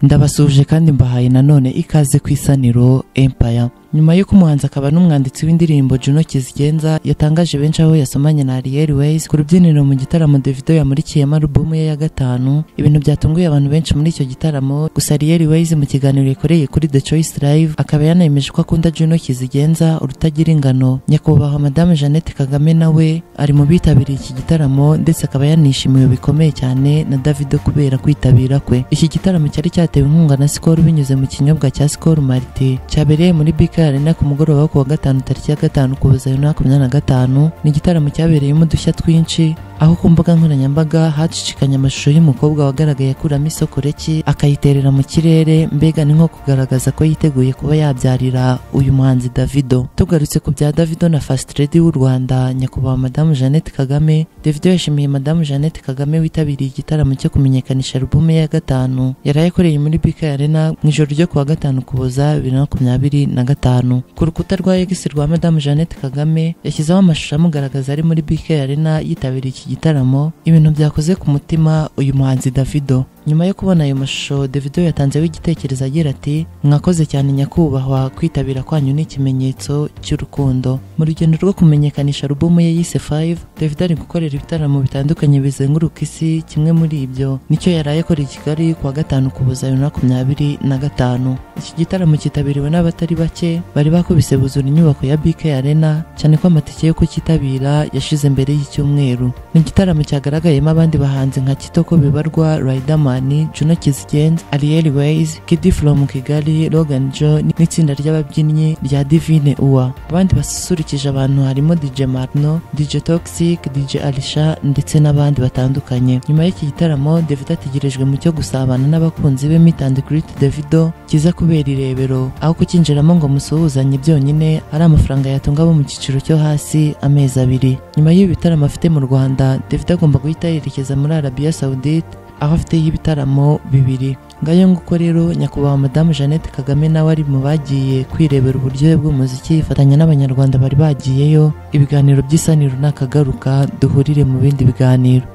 Ndabasuje kandi mbahaye nanone ikaze ku Isaniro Empire. Nyuma y'uko umuhanzi akaba n'umwanditsi w'indirimbo Juno Kizigenza yatangaje benshi aho yasomanye na Ariel Wayz ku rubyiniro mu gitaramo Davido yamurikiyemo alubumu ye ya gatanu, ibintu byatunguye abantu benshi muri icyo gitaramo. Gusa Ariel Wayz mu kiganiro yakoreye kuri The Choice Live akaba yanemeje ko akunda Juno Kizigenza urutagira ingano. Nyakubahwa Madame Jeannette Kagame nawe ari mu bitabiriye iki gitaramo, ndetse akaba yanishimiwe bikomeye cyane na Davido kubera kwitabira kwe. Iki gitaramo cyari cyatewe inkunga na Skol binyuze mu kinyobwa cya Skol Malt, cyabereye muri BK Arena ku mugoroba wo kuwa gatanu tariki ya 5 Ukuboza 2025. Ni igitaramo cyabereyemo udushya twinshi, aho ku mbuga nkoranyambaga hacicikanye amashusho y'umukobwa wagaragaye akuramo isokoreki akayiterera mu kirere, mbega ni nko kugaragaza ko yiteguye kuba yabyarira uyu muhanzi Davido. Tugarutse ku bya Davido na First Lady w'u Rwanda nyakubahwa Madame Jeannette Kagame, Davido yashimiye Madame Jeannette Kagame witabiriye igitaramo cyo kumenyekanisha alubumu ye ya gatanu yari yakoreye muri BK Arena mu ijoro ryo kuwa gatanu Ukuboza 2025. Ku rukuta rwa X rwa Madame Jeannette Kagame yashyizeho amashusho amugaragaza ari muri BK Arena yitabiriye iki gitaramo, ibintu byakoze ku mutima uyu muhanzi Davido. Nyuma yo kubona ayo mashusho, Davido yatanzeho igitekerezo agira ati: "Mwakoze cyane nyakubahwa, kwitabira kwanyu ni ikimenyetso cy'urukundo." Mu rugendo rwo kumenyekanisha alubumu ye yise 5, Davido ari gukorera ibitaramo bitandukanye bizenguruka isi. Kimwe muri ibyo nicyo yaraye akoreye i Kigali kuwa gatanu Ukuboza 2025. Iki gitaramo cyitabiriwe n'abatari bake bari bakubise buzura inyubako ya BK Arena, cyane ko amatike yo kucyitabira yashize mbere y'icyumweru. Ni igitaramo cyagaragayemo abandi bahanzi nka Kitoko Bibarwa, Riderman, Juno Kizigenza, Ariel Wayz, Kid from Kigali, Logan Joe n'itsinda ry'ababyinnyi rya Divine Uwa. Abandi basusurukije abantu harimo DJ Marno, DJ Toxic, DJ Alisha ndetse n'abandi batandukanye. Nyuma y'iki gitaramo, Davido ategerejwe mu cyo gusabana n'abakunzi be Meet and Greet Davido kiza kubera i Rebero, aho kukinjiramo ngo musuhuzanye byonyine ari amafaranga yatunga abo mu cyiciro cyo hasi amezi abiri. Nyuma y'ibi bitaramo afite mu Rwanda, Davido agomba guhita yerekeza muri Arabia Saudite aho afite ibitaramo bibiri. Ngayo nguko rero, nyakubahwa Madame Jeannette Kagame nawe ari mu bagiye kwirebera uburyohe bw'umuziki yifatanya n'abanyarwanda bari bagiyeyo. Ibiganiro by'Isaniro nakagaruka, duhurire mu bindi biganiro.